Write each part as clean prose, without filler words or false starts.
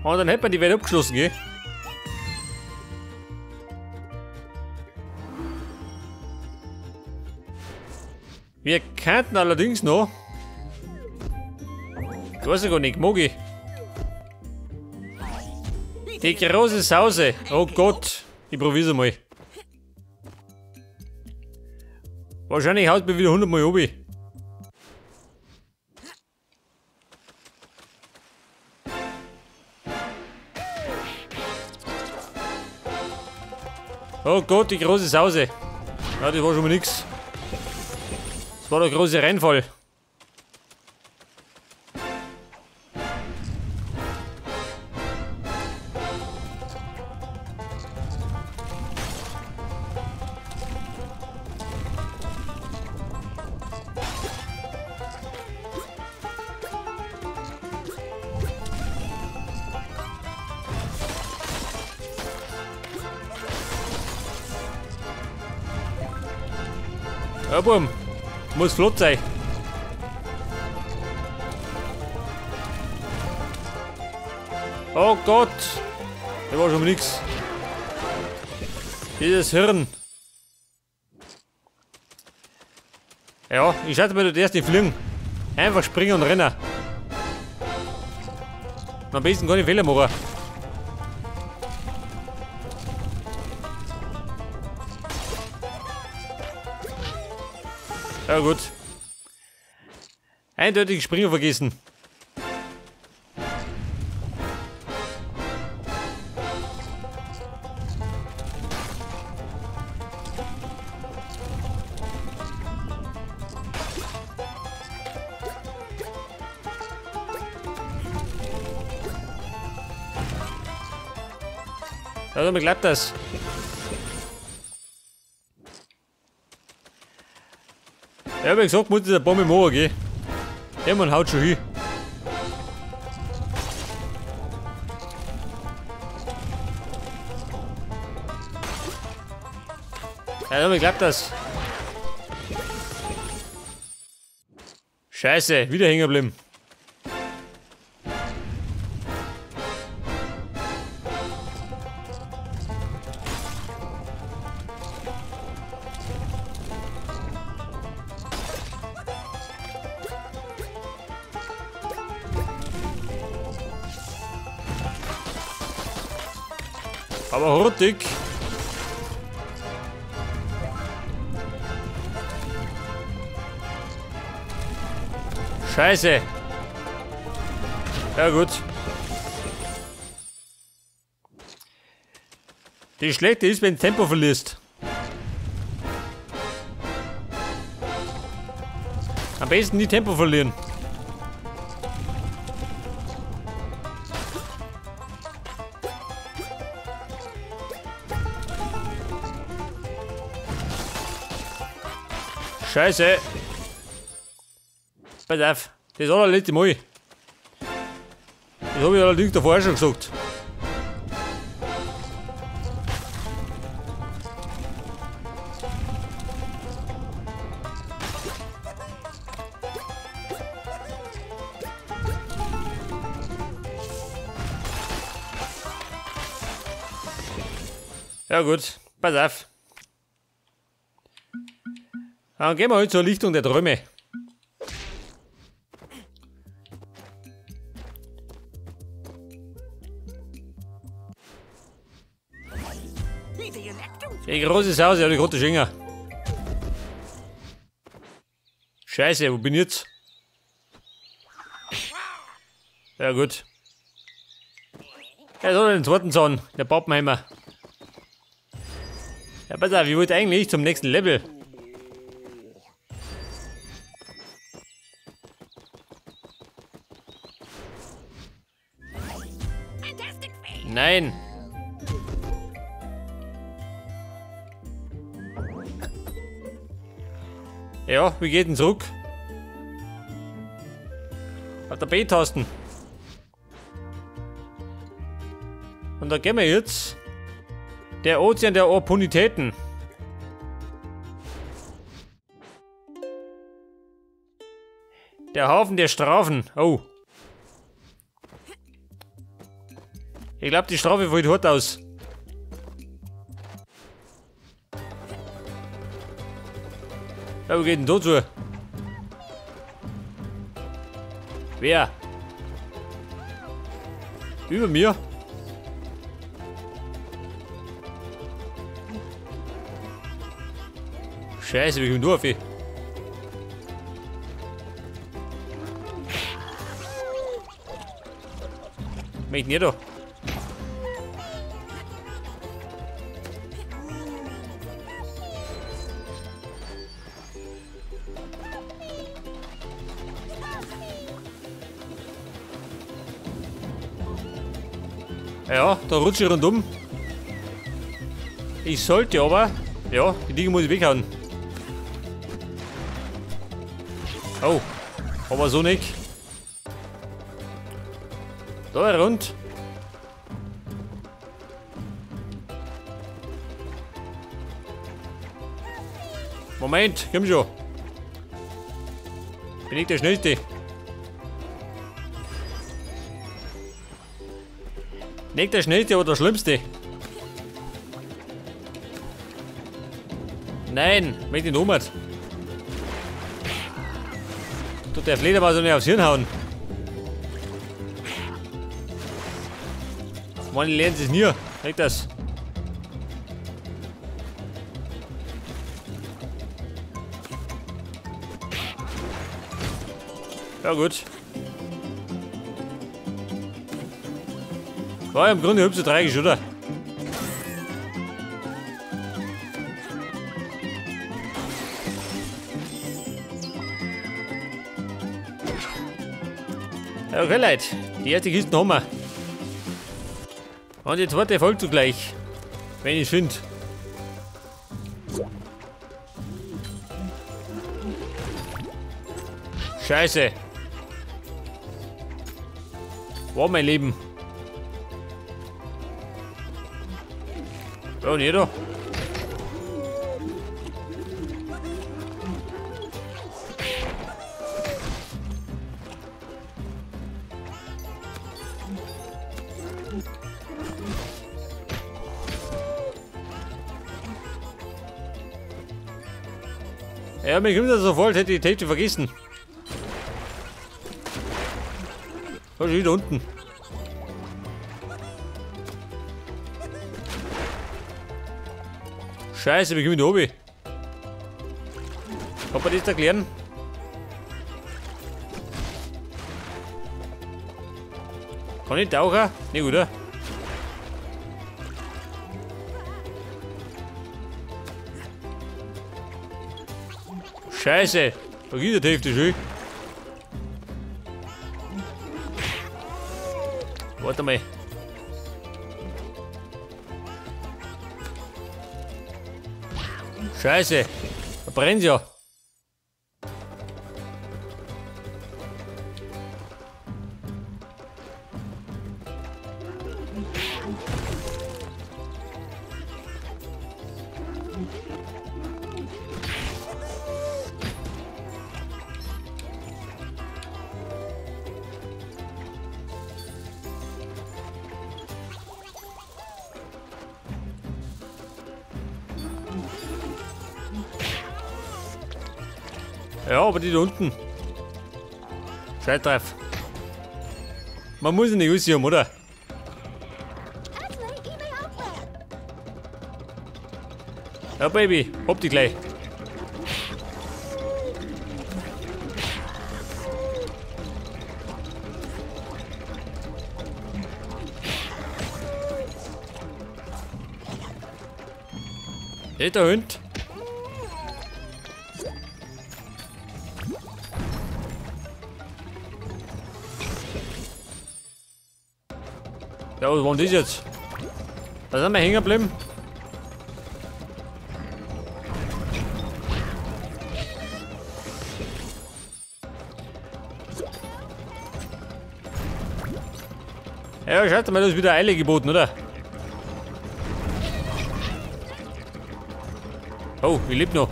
Und dann hätte man die Welt abgeschlossen, gell? Wir könnten allerdings noch. Ich weiß ja gar nicht, mag ich. Die große Sause. Oh Gott, ich probier's mal. Wahrscheinlich haut mir wieder 100 Mal obi. Oh Gott, die große Sause. Ja, das war schon mal nix. Das war der große Reinfall. Ja, Bumm. Muss flott sein. Oh Gott. Das war schon mal nix. Dieses Hirn. Ja, ich schätze mal, du darfst nicht fliegen. Einfach springen und rennen. Und am besten keine Fehler machen. Ja gut. Eindeutig Springer vergessen. Also mir klappt das. Ja, wie gesagt, muss dieser Bombe machen, gell? Ja, man haut schon hin. Ja, damit klappt das. Scheiße, wieder hängen geblieben. Aber hurtig. Scheiße. Ja gut. Die schlechte ist, wenn du Tempo verlierst. Am besten nie Tempo verlieren. Scheiße. Pass auf, das allerletzte Mal. Das habe ich allerdings davor schon gesagt. Ja gut, pass auf. Dann gehen wir heute zur Lichtung der Träume. Die große Sause, ja, die große Schinger. Scheiße, wo bin ich jetzt? Ja gut. Ja, so den zweiten Zahn, der Pappenheimer. Ja, pass auf, ich wollte eigentlich zum nächsten Level. Nein. Ja, wie geht denn zurück? Auf der B-Tasten. Und da gehen wir jetzt. Der Ozean der Opportunitäten. Der Hafen der Strafen. Oh. Ich glaube, die Strafe fällt hart aus. Ja, wo geht denn da zu? Wer? Über mir? Scheiße, wie kommt du auf? Möchte nicht da. Ja, da rutsche ich rundum. Ich sollte aber... Ja, die Dinge muss ich weghauen. Oh, aber so nicht. Da rund. Moment, komm schon. Bin ich der Schnellste? Nicht der Schnellste, aber der Schlimmste. Nein, mit den Nummer. Tut der Fledermaus so nicht aufs Hirn hauen. Manche lernen es nie. Nicht das. Ja gut. War ja im Grunde hübsch so tragisch, oder? Ja, okay, Leute. Die erste Kiste haben wir. Und die zweite folgt zugleich. Wenn ich es finde. Scheiße. War mein Leben. Ja, und jeder. Ja, mir kommt das so vor, als hätte ich die Hälfte vergessen. Da ist wieder unten. Scheiße, wie komme ich da oben? Kann man das erklären? Kann ich tauchen? Nicht, oder? Scheiße! Vergiss die Hälfte schon. Warte mal. Scheiße! Da brennt ja! Ja, aber die da unten. Scheiß drauf. Man muss ihn nicht aussehen, oder? Ja, Baby, hopp die gleich. Der Hund. Ja, was war denn das jetzt? Da sind wir hängen geblieben. Ja, schaut mal, das ist wieder Eile geboten, oder? Oh, ich lebe noch.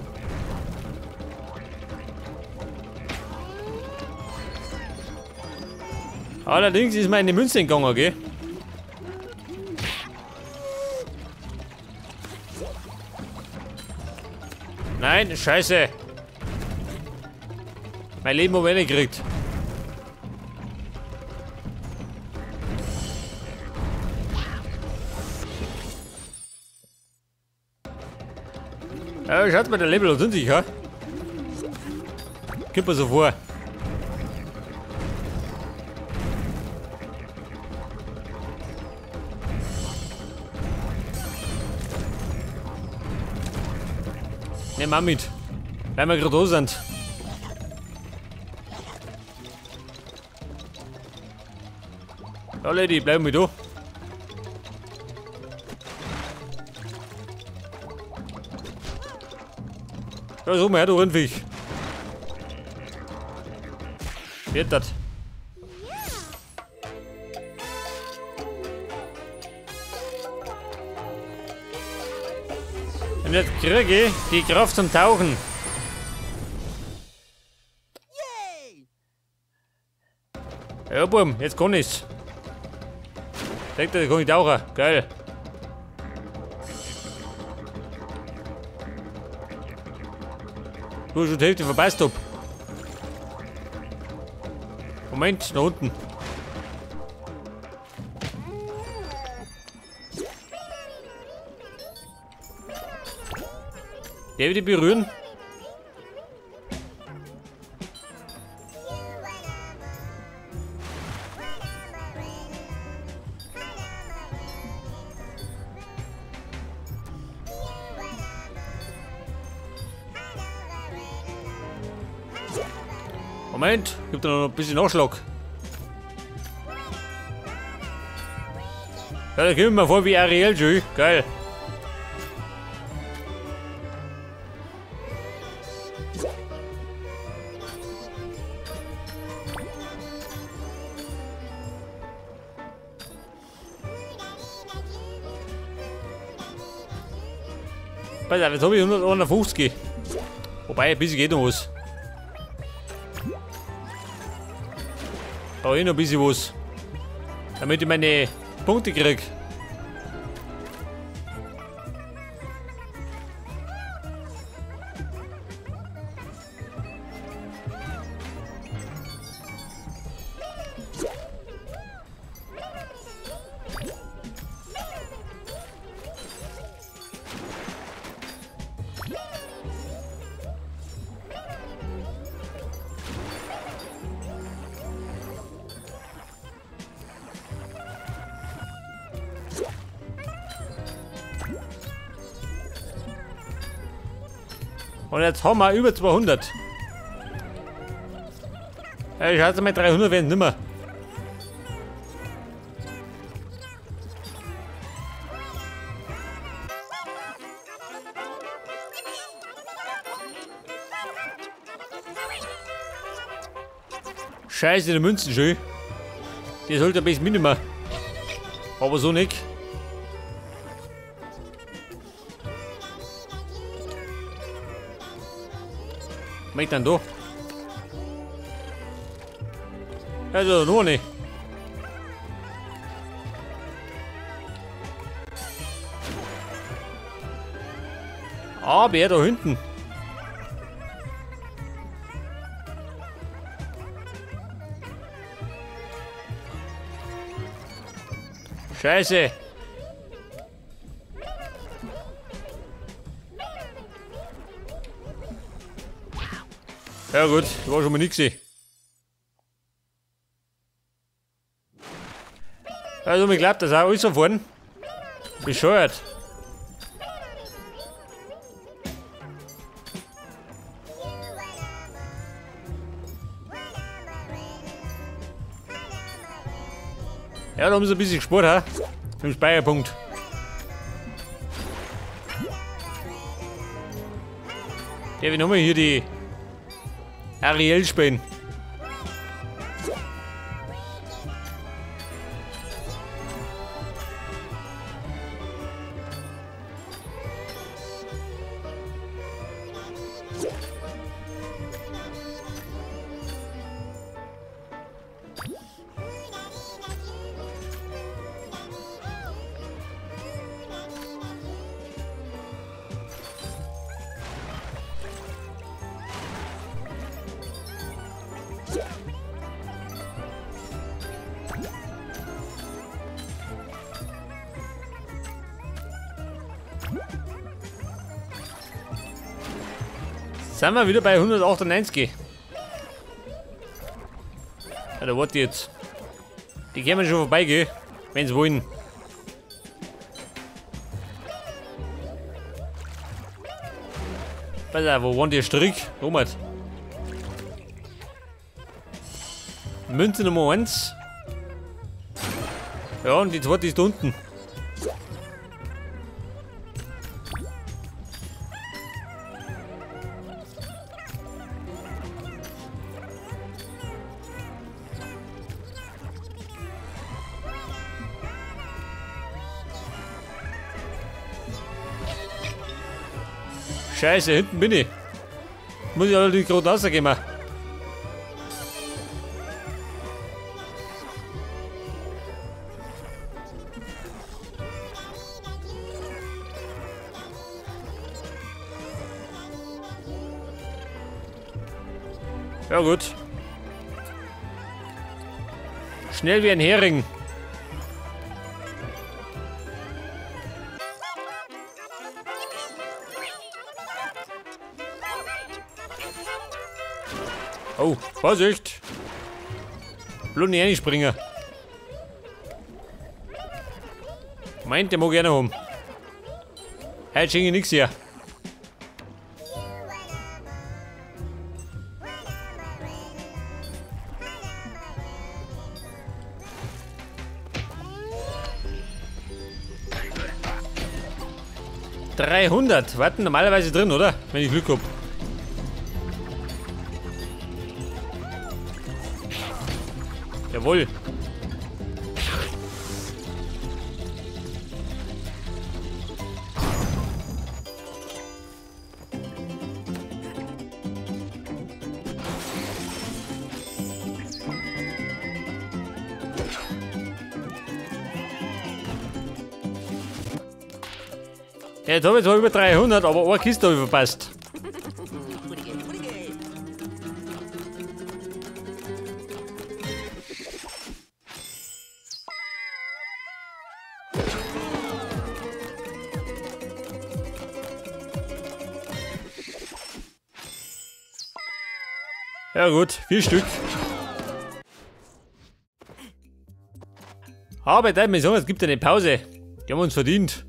Allerdings ist meine Münze entgangen, gell? Nein, scheiße. Mein Leben habe ich nicht gekriegt. Ja, schaut mal, der Level hat sich, ja? Kommt mir so vor. Nehmen wir mit. Weil wir gerade da sind. Ja, Lady, bleib mit da. Ja, so mal her, du Rindviech. Wird das. Und jetzt kriege ich die Kraft zum Tauchen. Ja, Bum, jetzt kann ich's. Denkt ihr, kann ich tauchen. Geil. Du hast schon die Hälfte verpasst, hab. Moment, da unten. Der will die berühren. Moment, gibt da noch ein bisschen Nachschlag. Ja, da kommt mir vor wie Ariel, schön. Geil. Pass auf, jetzt habe ich 150. Wobei, ein bisschen geht noch was. Brauche ich noch ein bisschen was. Damit ich meine Punkte kriege. Und jetzt haben wir über 200. Ja, ich hatte mal 300 werden nimmer. Scheiße, die Münzen schön. Die sollte am besten mitnehmen. Aber so nicht. Was ich denn da? Also, nur nicht. Aber er da hinten. Scheiße. Ja gut, war schon mal nix. Also mir glaubt das auch alles so fahren. Bescheuert. Ja, da haben sie ein bisschen gespart, ha? Mit dem Speicherpunkt. Ja, wir nochmal hier die Ariel spielen. Sind wir wieder bei 198. Ja, da warte ich jetzt. Die können wir schon vorbeigehen, wenn sie wollen. Pass auf, wo war der Strick? Robert. Münze Nummer 1. Ja, und die zweite ist unten. Scheiße, hinten bin ich. Muss ich allerdings gerade rausgehen. Ja gut. Schnell wie ein Hering. Oh, Vorsicht! Bloß nicht reinspringen. Meint, der mag ich auch noch haben. Heute schenke ich nichts her. 300. Warten normalerweise drin, oder? Wenn ich Glück hab. Jawohl. Ja, jetzt habe ich zwar über 300, aber eine Kiste habe ich verpasst. Ja gut, 4 Stück. Aber ich mir sagen, es gibt eine Pause. Die haben wir uns verdient.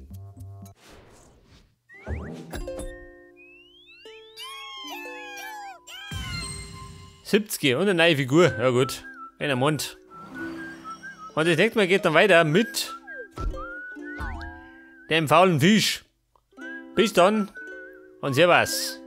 70 und eine neue Figur. Ja gut, wenn er meint. Und ich denke mal, geht dann weiter mit dem faulen Fisch. Bis dann und servus.